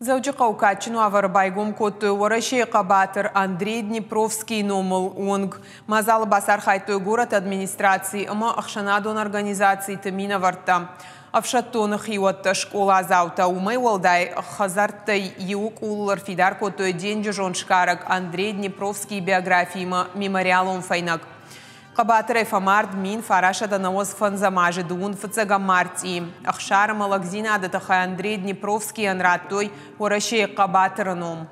Дзӕуджыхъӕуы кадджын уавӕры байгом кодтой Уӕрӕсейы хъӕбатыр Андрей Днепровскийы номыл уынг. Мадзалы бацархайдтой горӕты администрацийы ӕмӕ ӕхсӕнадон организациты минӕвӕрттӕ, ӕфсӕддоны хиуӕттӕ, скъоладзаутӕ. Уымӕй уӕлдай, хӕдзӕрттӕй иуы къулыл ӕрфидар кодтой денджызон сгарӕг Андрей Днепровскийы биографиимӕ мемориалон фӕйнӕг. Хъӕбатырӕй фӕмард 1995 азы дыууын фыццӕгӕм мартъийы. Ӕхсар ӕмӕ лӕгдзинады тыххӕй Андрей Днепровскийӕн радтой Уӕрӕсейы хъӕбатыры ном.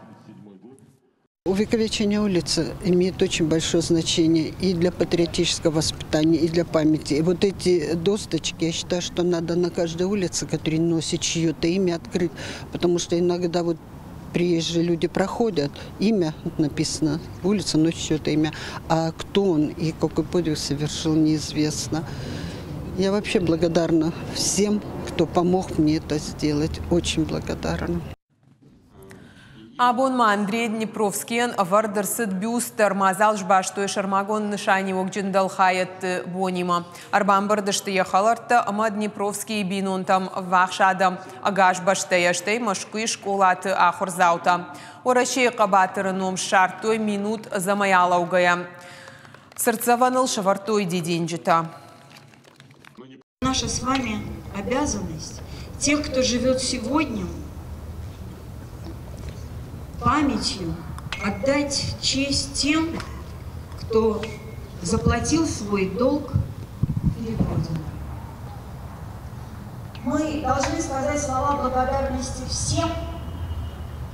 Увековечение улицы имеет очень большое значение и для патриотического воспитания, и для памяти. И вот эти досточки, я считаю, что надо на каждой улице, которая носит чье-то имя, открыть, потому что иногда вот приезжие люди проходят, имя написано, улица носит чье-то имя, а кто он и какой подвиг совершил, неизвестно. Я вообще благодарна всем, кто помог мне это сделать. Очень благодарна. Абон ма Андрей Днепровскийӕн ӕвӕрд ӕрцыд бюст дӕр. Мадзал сбастой сӕрмагонд нысаниуӕгджын дӕлхайӕдты бонимӕ. Ӕрбамбырд сты йӕ хӕлӕрттӕ ӕмӕ Днепровскийы бинонтӕм ӕввахс адӕм ӕгас бӕстӕйӕ, стӕй Мӕскуыйы скъолаты ахуырдзаутӕ. Уӕрӕсейы хъӕбатыры ном ссардтой минут ӕдзӕмӕй алӕугӕйӕ. Цыртдзӕвӕныл сӕвӕрдтой дидинджытӕ. Наша с вами обязанность, тех, кто живет сегодня, памятью отдать честь тем, кто заплатил свой долг перед Родиной. Мы должны сказать слова благодарности всем,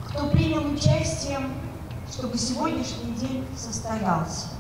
кто принял участие, чтобы сегодняшний день состоялся.